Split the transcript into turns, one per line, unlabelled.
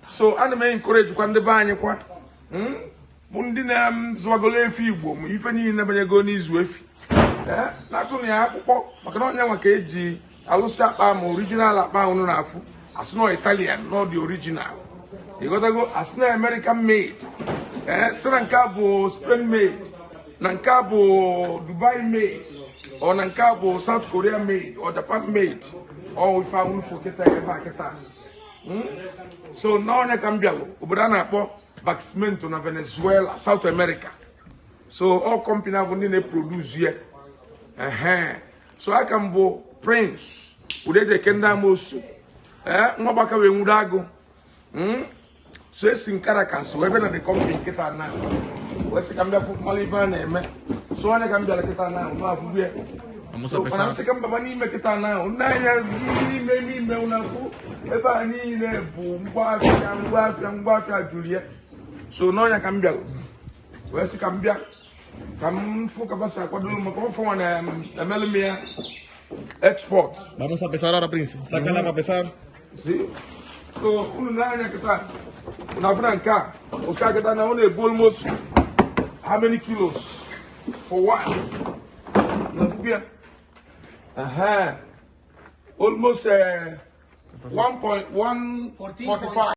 So ana m encourage kwa ndị be anyị kwa, bụ ndị na-zụwagolo efi Igbo, ma ife niile banyego n'izu efi na-atụ na ya akpụkpọ, maka na onye nwa ka eji alụsị akpa. Ma original akpa unu na-afụ, asị na Italian, na ọ dị original, ịghọtago? Asị na American made, ee, sị na nke a bụ Spain made, na nke a bụ Dubai made, ọ na nke a bụ South Korea made, ọ Japan made. Ọ ife ahụ fụ kịta ebe a kịta. So n'ọnya ka m bịalụ obodo a na-akpọ Barquisimeto na Venezuela, South America. So ọ company ahụ ndị na-eproduce ya. Ehe, so aka m bụ Prince Udejeke, ndị amosu, ee, nwa gbaka wee nwudo agụ. So esi m Caracas wee bịa na the company nkịta na wee sị ka m bịa fụ mmalụ ife a na-eme. So onye ka m bịara kịta na ahụ afụgbu ya.
Vamos
So
a
mana
pesar.
nsị ka m baba n'ime kịta na ahụ nne anya n'ime n'ime ụnafụ ebe a niile bụ ngwaafịa, ngwaafịa, ngwaafịa juru ya. So n'ọnya ka m bịara wee sị ka m bịa ka m fụ ka basa akwadoro maka ọfọnwa na-emelụ m ya export.
Vamos a pesar ahora, Prince. Sácala para pesar.
Si so unu n'anya kịta, unu afụ na nke a, oke a kịta na ọ na-ebu almost how many kilos for one? Na afụ ya. Aha, almost 1.145.